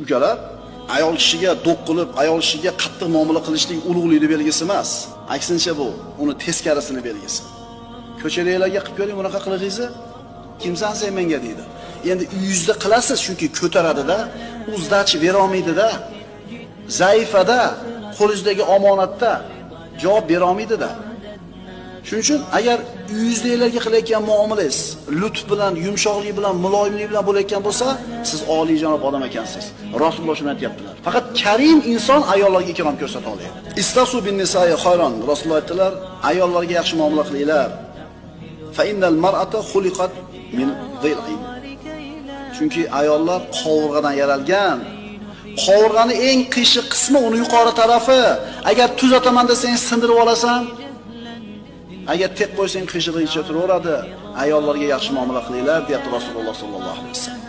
Ukalar, ayol kishiga do'q qilib, ayol kishiga qattiq muomala qilishlik ulug'likning belgisi emas. Aksincha bu uni teskarisini belgisi. Ko'chadagilarga qilib ko'ring bunaqa qilig'ingizni, kimsan sen menga deydi. Endi uyingizda qilasiz, chunki ko'taradida, u сдачи bera olmaydi-da. Zaifada, qo'lingizdagi omonatda javob bera olmaydi-da. Shuning uchun agar uyingizdagilarga qilayotgan muomalangiz lutf bilan, yumshoqlik bilan, muloyimlik bilan bo'layotgan bo'lsa, siz oliyjanob odam ekansiz. Rasululloh shuni aytayaptilar. Faqat karim inson ayollarga ikrom ko'rsata oladi. Istasu bin nisai khayron. Rasululloh aytdilar, ayollarga yaxshi muomala qilinglar. Fa innal mar'ata xuliqat min dhil'in. Chunki ayollar qovurg'adan yaralgan. Qovurg'aning eng qiyshiq qismi uni yuqori tarafi. Agar tuzataman desang sindirib olasan. Agar tek qo'ysang qiyshig'icha turaveradi. Ayollarga yaxshi muomala qilinglar, deyapti Rasululloh sollallohu alayhi vasallam.